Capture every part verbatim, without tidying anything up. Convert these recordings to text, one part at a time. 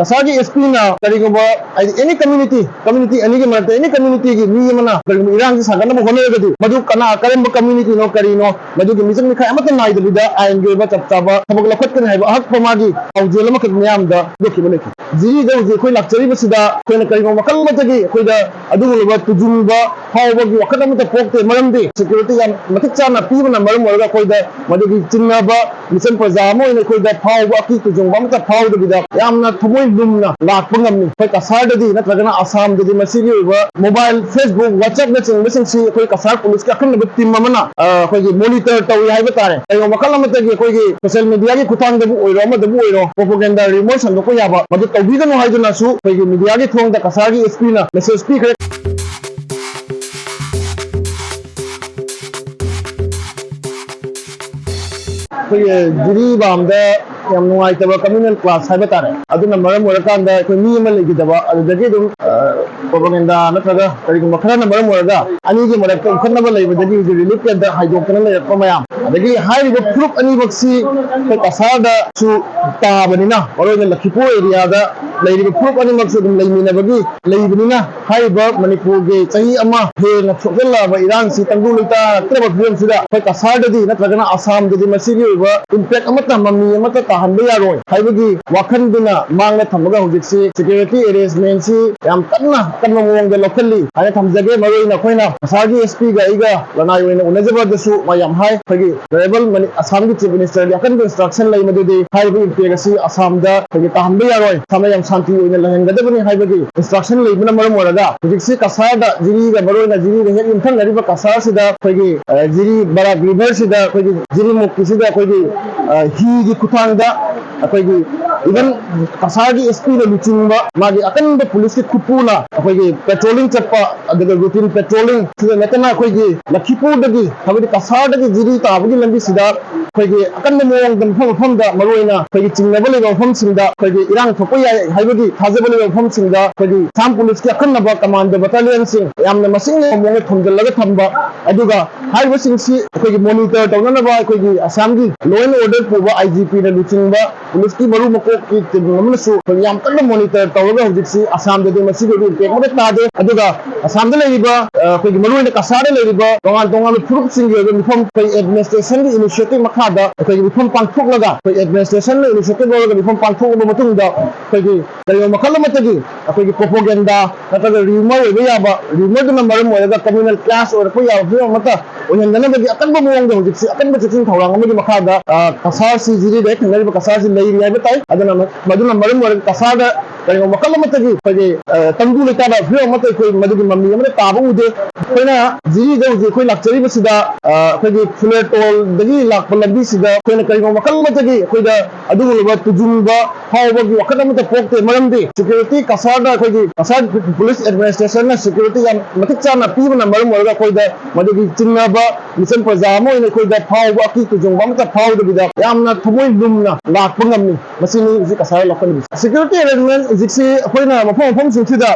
ꯀꯁꯥꯔꯒꯤ ꯑꯦꯁ ꯄꯤꯅ ꯀꯔꯤꯒꯨꯝꯕ, ꯍꯥꯏꯗꯤ, ꯑꯦꯅꯤ ꯀꯝꯃ꯭ꯌꯨꯅꯤꯇꯤ, ꯀꯝꯃ꯭ꯌꯨꯅꯤꯇꯤ ꯑꯅꯤꯒꯤ ꯃꯔꯛꯇ ꯑꯦꯅꯤ ꯀꯝꯃ꯭ꯌꯨꯅꯤꯇꯤꯒꯤ ꯃꯤ ꯑꯃꯅ ꯀꯔꯤꯒꯨꯝꯕ ꯏꯔꯥꯡꯁꯤ ꯁꯥꯒꯠꯅꯕ ꯍꯣꯠꯅꯔꯒꯗꯤ, ꯃꯗꯨ ꯀꯅꯥ, ꯀꯔꯝꯕ ꯀꯝꯃ꯭ꯌꯨꯅꯤꯇꯤꯅꯣ, ꯀꯔꯤꯅꯣ, ꯃꯗꯨꯒꯤ ꯃꯤꯆꯪ ꯃꯤꯈꯥꯏ ꯑꯃꯠꯇ ꯅꯥꯏꯗꯕꯤꯗ ꯑꯥꯏꯟꯒꯤ ꯑꯣꯏꯕ ꯆꯞ ꯆꯥꯕ ꯊꯕꯛ ꯂꯧꯈꯠꯀꯅꯤ ꯍꯥꯏꯕ ꯑꯍꯛꯄ ꯃꯥꯒꯤ ꯄꯥꯎꯖꯦꯜ ꯑꯃꯈꯛ ꯃꯤꯌꯥꯝꯗ ꯍꯧꯗꯣꯛꯈꯤꯕ ꯂꯩꯈꯤ꯫ ꯖꯤꯔꯤꯗ ꯍꯧꯖꯤꯛ ꯑꯩꯈꯣꯏ ꯂꯥꯛꯆꯔꯤꯕꯁꯤꯗ ꯑꯩꯈꯣꯏꯅ ꯀꯔꯤꯒꯨꯝꯕ ꯃꯈꯜ ꯑꯃꯠꯇꯒꯤ ꯑꯩꯈꯣꯏꯗ ꯑꯗꯨꯒꯨꯝꯂꯕ ꯇꯨꯖꯨꯡꯕ ꯐꯥꯎꯕꯒꯤ ꯋꯥꯈꯜ ꯑꯃꯠꯇ ꯄꯣꯛꯇꯦ꯫ ꯃꯔꯝꯗꯤ ꯁꯦꯀ꯭ꯌꯨꯔꯤꯇꯤ ꯌꯥꯝ ꯃꯇꯤꯛ ꯆꯥꯅ ꯄꯤꯕꯅ ꯃꯔꯝ ꯑꯣꯏꯔꯒ ꯑꯩꯈꯣꯏꯗ ꯃꯗꯨꯒꯤ ꯆꯤꯡꯅꯕ ꯃꯤꯆꯝ ꯄ꯭ꯔꯖꯥ ꯑꯃ ꯑꯣꯏꯅ ꯑꯩꯈꯣꯏꯗ ꯐꯥꯎꯕ ꯑꯀꯤ ꯇꯨꯖꯨꯡꯕ ꯑꯃꯠꯇ ꯐꯥꯎꯗꯕꯤꯗ ꯌꯥꯝꯅ ꯊꯃꯣꯏ ꯂꯨꯝꯅ ꯂꯥꯛꯄ ꯉꯝꯃꯤ꯫ ꯑꯩꯈꯣꯏ ꯀꯁꯥꯔꯗꯗꯤ ꯅꯠꯇ꯭ꯔꯒꯅ ꯑꯁꯥꯝꯗꯗꯤ ꯃꯁꯤꯒꯤ ꯑꯣꯏꯕ ꯃꯣꯕꯥꯏꯜ, Facebook, WhatsApp ꯅꯆꯤꯡꯕꯁꯤꯡꯁꯤ ꯑꯩꯈꯣꯏ ꯀꯁꯥꯔ ꯄꯨꯂꯤꯁꯀꯤ ꯑꯀꯟꯅꯕ ꯇꯤꯝ ꯑꯃꯅ, ꯑ, ꯑꯩꯈꯣꯏꯒꯤ ꯃꯣꯅꯤꯇꯔ ꯇꯧꯏ ꯍꯥꯏꯕ ꯇꯥꯔꯦ꯫ ꯀꯩꯒꯨꯝꯕ ꯃꯈꯜ ꯑꯃꯠꯇꯒꯤ ꯑꯩꯈꯣꯏꯒꯤ ꯁꯣꯁꯤꯌꯦꯜ ꯃꯤꯗꯤꯌꯥꯒꯤ ꯈꯨꯠꯊꯥꯡꯗꯕꯨ ꯑꯣꯏꯔꯣ, ꯑꯃꯗꯕꯨ ꯑꯣꯏꯔꯣ, ꯄ꯭ꯔꯣꯄꯥꯒꯦꯟꯗꯥ ꯔꯤꯃꯔ ꯁꯟꯗꯣꯛꯄ ꯌꯥꯕ ꯃꯗꯨ ꯇꯧꯕꯤꯒꯅꯨ ꯍꯥꯏꯗꯨꯅꯁꯨ ꯑꯩꯈꯣꯏꯒꯤ ꯃꯤꯗꯤꯌꯥꯒꯤ ꯊꯣꯡꯗ ꯀꯁꯥꯔꯒꯤ ꯑꯦꯁ ꯄꯤꯅ ꯃꯦꯁꯦꯖ ꯄꯤꯈ꯭ꯔꯦ꯫ ꯑꯩꯈꯣꯏꯒꯤ ꯖꯤꯔꯤꯕꯥꯝꯗ ꯌꯥꯝ ꯅꯨꯡꯉꯥꯏꯇꯕ ꯀꯝꯃ꯭ꯌꯨꯅꯦꯜ ꯀ꯭ꯂꯥꯁ ꯍꯥꯏꯕ ꯇꯥꯔꯦ꯫ ꯑꯗꯨꯅ ꯃꯔꯝ ꯑꯣꯏꯔꯀꯥꯟꯗ ꯑꯩꯈꯣꯏ ꯃꯤ ꯑꯃ ꯂꯩꯈꯤꯗꯕ, ꯑꯗꯨꯗꯒꯤ ꯑꯗꯨꯝ, ꯑ, ꯄ꯭ꯔꯣꯄꯥꯒꯦꯟꯗꯥ ꯅꯠꯇ꯭ꯔꯒ ꯀꯔꯤꯒꯨꯝꯕ ꯈꯔꯅ ꯃꯔꯝ ꯑꯣꯏꯔꯒ ꯑꯅꯤꯒꯤ ꯃꯔꯛꯇ ꯎꯈꯠꯅꯕ ꯂꯩꯕꯗꯒꯤ ꯍꯧꯖꯤꯛ ꯔꯤꯂꯤꯐ ꯀꯦꯝꯞꯇ ꯍꯥꯏꯗꯣꯛꯇꯅ ꯂꯩꯔꯛꯄ ꯃꯌꯥꯝ, ꯑꯗꯒꯤ ꯍꯥꯏꯔꯤꯕ ꯐꯨꯔꯨꯞ ꯑꯅꯤꯃꯛꯁꯤ ꯑꯩꯈꯣꯏ ꯀꯁꯥꯔꯗꯁꯨ ꯇꯥꯕꯅꯤꯅ, ꯃꯔꯨꯑꯣꯏꯅ ꯂꯈꯤꯄꯨꯔ ꯑꯦꯔꯤꯌꯥꯗ ꯂꯩꯔꯤꯕ ꯐꯨꯔꯨꯞ ꯑꯅꯤꯃꯛꯁꯨ ꯑꯗꯨꯝ ꯂꯩꯃꯤꯟꯅꯕꯒꯤ ꯂꯩꯕꯅꯤꯅ, ꯍꯥꯏꯔꯤꯕ ꯃꯅꯤꯄꯨꯔꯒꯤ ꯆꯍꯤ ꯑꯃ ꯍꯦꯟꯅ ꯁꯣꯛꯆꯜꯂꯛꯑꯕ ꯏꯔꯥꯡꯁꯤ ꯇꯪꯗꯨ ꯂꯩꯇꯥꯔꯛꯇ꯭ꯔꯕ ꯐꯤꯕꯝꯁꯤꯗ ꯑꯩꯈꯣꯏ ꯀꯁꯥꯔꯗꯗꯤ ꯅꯠꯇ꯭ꯔꯒꯅ ꯑꯁꯥꯝꯗꯗꯤ ꯃꯁꯤꯒꯤ ꯑꯣꯏꯕ ꯏꯝꯄꯦꯛ ꯑꯃꯠꯇ, ꯃꯃꯤ ꯑꯃꯠꯇ ꯇꯥꯍꯟꯕ ꯌꯥꯔꯣꯏ ꯍꯥꯏꯕꯒꯤ ꯋꯥꯈꯜꯗꯨꯅ ꯃꯥꯡꯗ ꯊꯝꯃꯒ ꯍꯧꯖꯤꯛꯁꯤ ꯁꯦꯀ꯭ꯌꯨꯔꯤꯇꯤ ꯑꯦꯔꯦꯟꯖꯃꯦꯟꯁꯤ ꯌꯥꯝ ꯀꯟꯅ ꯑꯀꯟꯕ ꯃꯑꯣꯡꯗ ꯂꯧꯈꯠꯂꯤ ꯍꯥꯏꯅ ꯊꯝꯖꯒꯦ꯫ ꯃꯔꯨꯑꯣꯏꯅ ꯑꯩꯈꯣꯏꯅ ꯀꯁꯥꯔꯒꯤ ꯑꯦꯁ ꯄꯤꯒ ꯑꯩꯒ ꯂꯅꯥꯏ ꯑꯣꯏꯅ ꯎꯅꯖꯕꯗꯁꯨ ꯃꯥ ꯌꯥꯝ ꯍꯥꯏ, ꯑꯩꯈꯣꯏꯒꯤ ꯅꯣꯅꯦꯕꯜ ꯃꯅꯤ-, ꯑꯁꯥꯝꯒꯤ ꯆꯤꯐ ꯃꯤꯅꯤꯁꯇꯔꯒꯤ ꯑꯀꯟꯕ ꯏꯟꯁꯇ꯭ꯔꯛꯁꯟ ꯂꯩ, ꯃꯗꯨꯗꯤ ꯍꯥꯏꯔꯤꯕ ꯏꯝꯄꯦꯛ ꯑꯁꯤ ꯑꯁꯥꯝꯗ ꯑꯩꯈꯣꯏꯒꯤ ꯇꯥꯍꯟꯕ ꯌꯥꯔꯣꯏ, ꯑꯁꯥꯝꯗ ꯌꯥꯝ ꯁꯥꯟꯇꯤ ꯑꯣꯏꯅ ꯂꯩꯍꯟꯒꯗꯕꯅꯤ ꯍꯥꯏꯕꯒꯤ ꯏꯟꯁꯇ꯭ꯔꯛꯁꯟ ꯂꯩꯕꯅ ꯃꯔꯝ ꯑꯣꯏꯔꯒ ꯍꯧꯖꯤꯛꯁꯤ ꯀꯁꯥꯔꯗ ꯖꯤꯔꯤꯒ, ꯃꯔꯨꯑꯣꯏꯅ ꯖꯤꯔꯤꯒ ꯍꯦꯛ ꯌꯨꯝꯊꯪꯅꯔꯤꯕ ꯀꯁꯥꯔꯁꯤꯗ ꯑꯩꯈꯣꯏꯒꯤ, ꯑ, ꯖꯤꯔꯤ ꯕꯔꯥꯛ ꯔꯤꯚꯔꯁꯤꯗ ꯑꯩꯈꯣꯏꯒꯤ ꯖꯤꯔꯤꯃꯨꯛꯀꯤꯁꯤꯗ ꯑꯩꯈꯣꯏꯒꯤ, ꯑ, ꯍꯤꯒꯤ ꯈꯨꯊꯥꯡꯗ ꯑꯩꯈꯣꯏꯒꯤ ꯏꯚꯟ ꯀꯁꯥꯔꯒꯤ ꯑꯦꯁ ꯄꯤꯅ ꯂꯨꯆꯤꯡꯕ ꯃꯥꯒꯤ ꯑꯀꯟꯕ ꯄꯨꯂꯤꯁꯀꯤ ꯈꯨꯄꯨꯅ ꯑꯩꯈꯣꯏꯒꯤ ꯄꯦꯇ꯭ꯔꯣꯂꯤꯡ ꯆꯠꯄ, ꯑꯗꯨꯒ ꯔꯨꯇꯤꯟ ꯄꯦꯇ꯭ꯔꯣꯂꯤꯡ ꯁꯤꯗ ꯅꯠꯇꯅ ꯑꯩꯈꯣꯏꯒꯤ ꯂꯈꯤꯄꯨꯔꯗꯒꯤ, ꯍꯥꯏꯕꯗꯤ ꯀꯁꯥꯔꯗꯒꯤ ꯖꯤꯔꯤ ꯇꯥꯕꯒꯤ ꯂꯝꯕꯤꯁꯤꯗ ꯑꯩꯈꯣꯏꯒꯤ ꯑꯀꯟꯕ ꯃꯑꯣꯡꯗ ꯃꯐꯝ ꯃꯐꯝꯗ, ꯃꯔꯨꯑꯣꯏꯅ ꯑꯩꯈꯣꯏꯒꯤ ꯆꯤꯡꯅꯕ ꯂꯩꯕ ꯃꯐꯝꯁꯤꯡꯗ, ꯑꯩꯈꯣꯏꯒꯤ ꯏꯔꯥꯡ ꯊꯣꯛꯄ ꯌꯥꯏ ꯍꯥꯏꯕꯒꯤ ꯊꯥꯖꯕ ꯂꯩꯕ ꯃꯐꯝꯁꯤꯡꯗ ꯑꯩꯈꯣꯏꯒꯤ ꯑꯁꯥꯝ ꯄꯨꯂꯤꯁꯀꯤ ꯑꯈꯟꯅꯕ ꯀꯃꯥꯟꯗꯣ ꯕꯠꯇꯥꯂꯤꯌꯟꯁꯤꯡ ꯌꯥꯝꯅ ꯃꯁꯤꯡ ꯌꯥꯝꯕ ꯃꯑꯣꯡꯗ ꯊꯝꯖꯤꯜꯂꯒ ꯊꯝꯕ, ꯑꯗꯨꯒ ꯍꯥꯏꯔꯤꯕꯁꯤꯡꯁꯤ ꯑꯩꯈꯣꯏꯒꯤ ꯃꯣꯅꯤꯇꯔ ꯇꯧꯅꯅꯕ ꯑꯩꯈꯣꯏꯒꯤ ꯑꯁꯥꯝꯒꯤ ꯂꯣ ꯑꯦꯟ ꯑꯣꯔꯗꯔ ꯄꯨꯕ ꯑꯥꯏ ꯖꯤ ꯄꯤꯅ ꯂꯨꯆꯤꯡꯕ ꯄꯨꯂꯤꯁꯀꯤ ꯃꯔꯨ ꯃꯀꯣꯛꯀꯤ ꯇꯤꯝ ꯑꯃꯅꯁꯨ ꯑꯩꯈꯣꯏ ꯌꯥꯝ ꯀꯟꯅ ꯃꯣꯅꯤꯇꯔ ꯇꯧꯔꯒ ꯍꯧꯖꯤꯛꯁꯤ ꯑꯁꯥꯝꯗꯗꯤ ꯃꯁꯤꯒꯤ ꯑꯣꯏꯕ ꯏꯝꯄꯦꯛ ꯑꯃꯠꯇ ꯇꯥꯗꯦ꯫ ꯑꯗꯨꯒ ꯑꯁꯥꯝꯗ ꯂꯩꯔꯤꯕ, ꯑ, ꯑꯩꯈꯣꯏꯒꯤ ꯃꯔꯨꯑꯣꯏꯅ ꯀꯁꯥꯔꯗ ꯂꯩꯔꯤꯕ ꯇꯣꯉꯥꯟ ꯇꯣꯉꯥꯟꯕ ꯐꯨꯔꯨꯞꯁꯤꯡꯒꯤ ꯑꯣꯏꯕ ꯃꯤꯐꯝ, ꯑꯩꯈꯣꯏ ꯑꯦꯗꯃꯤꯅꯤꯁꯇ꯭ꯔꯦꯁꯟꯒꯤ ꯏꯅꯤꯁꯤꯌꯦꯇꯤꯚ ꯃꯈꯥꯗ ꯑꯩꯈꯣꯏꯒꯤ ꯃꯤꯐꯝ ꯄꯥꯡꯊꯣꯛꯂꯒ, ꯑꯩꯈꯣꯏ ꯑꯦꯗꯃꯤꯅꯤꯁꯇ꯭ꯔꯦꯁꯟꯅ ꯏꯅꯤꯁꯤꯌꯦꯇꯤꯚ ꯂꯧꯔꯒ ꯃꯤꯐꯝ ꯄꯥꯡꯊꯣꯛꯂꯕ ꯃꯇꯨꯡꯗ ꯑꯩꯈꯣꯏꯒꯤ ꯀꯔꯤꯒꯨꯝꯕ ꯃꯈꯜ ꯑꯃꯠꯇꯒꯤ ꯑꯩꯈꯣꯏꯒꯤ ꯄ꯭ꯔꯣꯄꯣꯒꯦꯟꯗꯥ ꯅꯠꯇ꯭ꯔꯒ ꯔꯤꯌꯨꯃꯔ ꯑꯣꯏꯕ ꯌꯥꯕ, ꯔꯤꯌꯨꯃꯔꯗꯨꯅ ꯃꯔꯝ ꯑꯣꯏꯔꯒ ꯀꯝꯃ꯭ꯌꯨꯅꯦꯜ ꯀ꯭ꯂꯥꯁ ꯑꯣꯏꯔꯛꯄ ꯌꯥꯕ ꯐꯤꯕꯝ ꯑꯃꯠꯇ ꯑꯣꯏꯍꯟꯗꯅꯕꯒꯤ ꯑꯀꯟꯕ ꯃꯑꯣꯡꯗ ꯍꯧꯖꯤꯛꯁꯤ ꯑꯀꯟꯕ ꯆꯦꯛꯁꯤꯟ ꯊꯧꯔꯥꯡ ꯑꯃꯒꯤ ꯃꯈꯥꯗ, ꯑ, ꯀꯁꯥꯔꯁꯤ, ꯖꯤꯔꯤꯗ ꯍꯦꯛ ꯊꯦꯡꯅꯔꯤꯕ ꯀꯁꯥꯔꯁꯤ ꯂꯩꯔꯤ ꯍꯥꯏꯕ ꯇꯥꯏ꯫ ꯑꯗꯨꯅ ꯃ-, ꯃꯗꯨꯅ ꯃꯔꯝ ꯑꯣꯏꯔꯒ ꯀꯁꯥꯔꯗ ꯀꯔꯤꯒꯨꯝꯕ ꯃꯈꯜ ꯑꯃꯠꯇꯒꯤ ꯑꯩꯈꯣꯏꯒꯤ, ꯑ, ꯇꯪꯗꯨ ꯂꯩꯇꯥꯗ ꯐꯤꯕꯝ ꯑꯃꯠꯇ ꯑꯩꯈꯣꯏ ꯃꯗꯨꯒꯤ ꯃꯃꯤ ꯑꯃꯠꯇ ꯇꯥꯕ ꯎꯗꯦ꯫ ꯑꯩꯈꯣꯏꯅ ꯖꯤꯔꯤꯗ ꯍꯧꯖꯤꯛ ꯑꯩꯈꯣꯏ ꯂꯥꯛꯆꯔꯤꯕꯁꯤꯗ, ꯑ, ꯑꯩꯈꯣꯏꯒꯤ ꯐꯨꯂꯦꯇꯣꯜꯗꯒꯤ ꯂꯥꯛꯄ ꯂꯝꯕꯤꯁꯤꯗ ꯑꯩꯈꯣꯏꯅ ꯀꯔꯤꯒꯨꯝꯕ ꯃꯈꯜ ꯑꯃꯠꯇꯒꯤ ꯑꯩꯈꯣꯏꯗ ꯑꯗꯨꯒꯨꯝꯂꯕ ꯇꯨꯖꯨꯡꯕ ꯐꯥꯎꯕꯒꯤ ꯋꯥꯈꯜ ꯑꯃꯠꯇ ꯄꯣꯛꯇꯦ꯫ ꯃꯔꯝꯗꯤ ꯁꯦꯀ꯭ꯌꯨꯔꯤꯇꯤ ꯀꯁꯥꯔꯗ ꯑꯩꯈꯣꯏꯒꯤ ꯀꯁꯥꯔ ꯄꯨꯂꯤꯁ ꯑꯦꯗꯃꯤꯅꯤꯁꯇ꯭ꯔꯦꯁꯟꯅ ꯁꯦꯀ꯭ꯌꯨꯔꯤꯇꯤ ꯌꯥꯝ ꯃꯇꯤꯛ ꯆꯥꯅ ꯄꯤꯕꯅ ꯃꯔꯝ ꯑꯣꯏꯔꯒ ꯑꯩꯈꯣꯏꯗ ꯃꯗꯨꯒꯤ ꯆꯤꯡꯅꯕ ꯃꯤꯆꯝ ꯄ꯭ꯔꯖꯥ ꯑꯃ ꯑꯣꯏꯅ ꯑꯩꯈꯣꯏꯗ ꯐꯥꯎꯕ ꯑꯀꯤ ꯇꯨꯖꯨꯡꯕ ꯑꯃꯠꯇ ꯐꯥꯎꯗꯕꯤꯗ ꯌꯥꯝꯅ ꯊꯃꯣꯏ ꯂꯨꯝꯅ ꯂꯥꯛꯄ ꯉꯝꯃꯤ꯫ ꯃꯁꯤꯅꯤ ꯍꯧꯖꯤꯛ ꯀꯁꯥꯔ ꯂꯧꯈꯠꯂꯤꯕꯁꯤ꯫ ꯁꯦꯀ꯭ꯌꯨꯔꯤꯇꯤ ꯑꯦꯔꯦꯟꯖꯃꯦꯟ ꯍꯧꯖꯤꯛꯁꯤ ꯑꯩꯈꯣꯏꯅ ꯃꯐꯝ ꯃꯐꯝꯁꯤꯡꯁꯤꯗ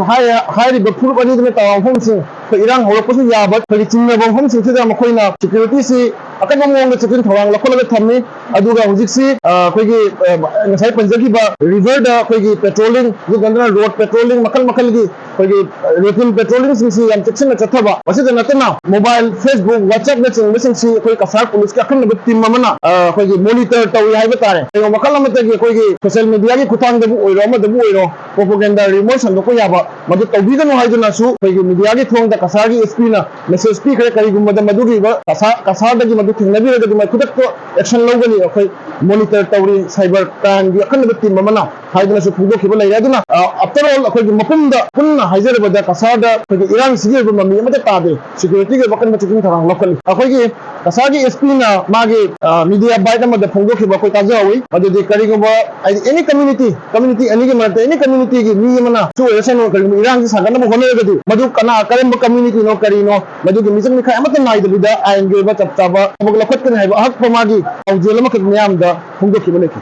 ꯍꯥꯏ-, ꯍꯥꯏꯔꯤꯕ ꯐꯨꯔꯨꯞ ꯑꯅꯤꯗꯨꯅ ꯇꯥꯕ ꯃꯐꯝꯁꯤꯡ ꯑꯩꯈꯣꯏ ꯏꯔꯥꯡ ꯍꯧꯔꯛꯄꯁꯨ ꯌꯥꯕ ꯑꯩꯈꯣꯏꯒꯤ ꯆꯤꯡꯅꯕ ꯃꯐꯝꯁꯤꯡꯁꯤꯗ ꯃꯈꯣꯏꯅ ꯁꯦꯀ꯭ꯌꯨꯔꯤꯇꯤꯁꯤ ꯑꯀꯟꯕ ꯃꯑꯣꯡꯗ ꯆꯦꯛꯁꯤꯟ ꯊꯧꯔꯥꯡ ꯂꯧꯈꯠꯂꯒ ꯊꯝꯃꯤ꯫ ꯑꯗꯨꯒ ꯍꯧꯖꯤꯛꯁꯤ, ꯑ, ꯑꯩꯈꯣꯏꯒꯤ, ꯑ, ꯉꯁꯥꯏ ꯄꯟꯖꯈꯤꯕ ꯔꯤꯚꯔꯗ ꯑꯩꯈꯣꯏꯒꯤ ꯄꯦꯇ꯭ꯔꯣꯂꯤꯡ, ꯑꯗꯨ ꯅꯠꯇꯅ ꯔꯣꯗ ꯄꯦꯇ꯭ꯔꯣꯂꯤꯡ ꯃꯈꯜ ꯃꯈꯜꯒꯤ ꯑꯩꯈꯣꯏꯒꯤ, ꯑ, ꯔꯨꯇꯤꯟ ꯄꯦꯇ꯭ꯔꯣꯂꯤꯡꯁꯤꯡꯁꯤ ꯌꯥꯝ ꯆꯦꯛꯁꯤꯟꯅ ꯆꯠꯊꯕ꯫ ꯃꯁꯤꯗ ꯅꯠꯇꯅ ꯃꯣꯕꯥꯏꯜ, ꯐꯦꯁꯕꯨꯛ, ꯋꯥꯆꯞꯅꯆꯤꯡꯕꯁꯤꯡꯁꯤ ꯑꯩꯈꯣꯏ ꯀꯁꯥꯔ ꯄꯨꯂꯤꯁꯀꯤ ꯑꯀꯟꯅꯕ ꯇꯤꯝ ꯑꯃꯅ, ꯑ, ꯑꯩꯈꯣꯏꯒꯤ ꯃꯣꯅꯤꯇꯔ ꯇꯧꯏ ꯍꯥꯏꯕ ꯇꯥꯔꯦ꯫ ꯀꯩꯒꯨꯝꯕ ꯃꯈꯜ ꯑꯃꯠꯇꯒꯤ ꯑꯩꯈꯣꯏꯒꯤ ꯁꯣꯁꯤꯌꯦꯜ ꯃꯤꯗꯤꯌꯥꯒꯤ ꯈꯨꯠꯊꯥꯡꯗꯕꯨ ꯑꯣꯏꯔꯣ, ꯑꯃꯗꯕꯨ ꯑꯣꯏꯔꯣ, ꯄ꯭ꯔꯣꯄꯣꯒꯦꯟꯗꯥ ꯔꯤꯃꯣꯔ ꯁꯟꯗꯣꯛꯄ ꯌꯥꯕ ꯃꯗꯨ ꯇꯧꯕꯤꯒꯅꯨ ꯍꯥꯏꯗꯨꯅꯁꯨ ꯑꯩꯈꯣꯏꯒꯤ ꯃꯤꯗꯤꯌꯥꯒꯤ ꯊꯣꯡꯗ ꯀꯁꯥꯔꯒꯤ ꯑꯦꯁ ꯄꯤꯅ ꯃꯦꯁꯦꯖ ꯄꯤꯈ꯭ꯔꯦ꯫ ꯀꯔꯤꯒꯨꯝꯕꯗ ꯃꯗꯨꯒꯤ ꯑꯣꯏꯕ ꯀꯁꯥ-, ꯀꯁꯥꯔꯗꯒꯤ ꯃꯗꯨ ꯊꯦꯡꯅꯕꯤꯔꯒꯗꯤ ꯃꯣꯏ ꯈꯨꯗꯛꯇ ꯑꯦꯛꯁꯟ ꯂꯧꯒꯅꯤ, ꯑꯩꯈꯣꯏ ꯃꯣꯅꯤꯇꯔ ꯇꯧꯔꯤ, ꯁꯥꯏꯕꯔ ꯀ꯭ꯔꯥꯏꯝꯒꯤ ꯑꯀꯟꯅꯕ ꯇꯤꯝ ꯑꯃꯅ ꯍꯥꯏꯗꯨꯅꯁꯨ ꯐꯣꯡꯗꯣꯛꯈꯤꯕ ꯂꯩꯔꯦ꯫ ꯑꯗꯨꯅ, ꯑ, ꯑꯥꯐꯇꯔ ꯑꯣꯜ ꯑꯩꯈꯣꯏꯒꯤ ꯃꯄꯨꯝꯗ ꯄꯨꯟꯅ ꯍꯥꯏꯖꯔꯕꯗ ꯀꯁꯥꯔꯗ ꯑꯩꯈꯣꯏꯒꯤ ꯏꯔꯥꯡꯁꯤꯒꯤ ꯑꯣꯏꯕ ꯃꯃꯤ ꯑꯃꯠꯇ ꯇꯥꯗꯦ꯫ ꯁꯦꯀ꯭ꯌꯨꯔꯤꯇꯤꯒꯤ ꯑꯣꯏꯕ ꯑꯀꯟꯕ ꯆꯦꯛꯁꯤꯟ ꯊꯧꯔꯥꯡ ꯂꯧꯈꯠꯂꯤ꯫ ꯑꯩꯈꯣꯏꯒꯤ ꯀꯁꯥꯔꯒꯤ S P ꯅ ꯃꯥꯒꯤ, ꯑ, media bite ꯑꯃꯗ ꯐꯣꯡꯗꯣꯛꯈꯤꯕ ꯑꯩꯈꯣꯏ ꯇꯥꯖꯍꯧꯏ꯫ ꯃꯗꯨꯗꯤ ꯀꯔꯤꯒꯨꯝꯕ, ꯍꯥꯏꯗꯤ, any community, community ꯑꯅꯤꯒꯤ ꯃꯔꯛꯇ any community ꯒꯤ ꯃꯤ ꯑꯃꯅ ꯁꯨ ꯑꯣꯏꯔꯁꯅꯨ, ꯀꯔꯤꯒꯨꯝꯕ ꯏꯔꯥꯡꯁꯤ ꯁꯥꯒꯠꯅꯕ ꯍꯣꯠꯅꯔꯒꯗꯤ ꯃꯗꯨ ꯀꯅꯥ, ꯀꯔꯝꯕ community ꯅꯣ, ꯀꯔꯤꯅꯣ, ꯃꯗꯨꯒꯤ ꯃꯤꯆꯪ ꯃꯤꯈꯥꯏ ꯑꯃꯠꯇ ꯅꯥꯏꯗꯕꯤꯗ ꯑꯥꯏꯟꯒꯤ ꯑꯣꯏꯕ ꯆꯞ ꯆꯥꯕ ꯊꯕꯛ ꯂꯧꯈꯠꯀꯅꯤ ꯍꯥꯏꯕ ꯑꯍꯛꯄ ꯃꯥꯒꯤ ꯄꯥꯎꯖꯦꯜ ꯑꯃꯈꯛ ꯃꯤꯌꯥꯝꯗ ꯐꯣꯡꯗꯣꯛꯈꯤꯕ ꯂꯩꯈꯤ꯫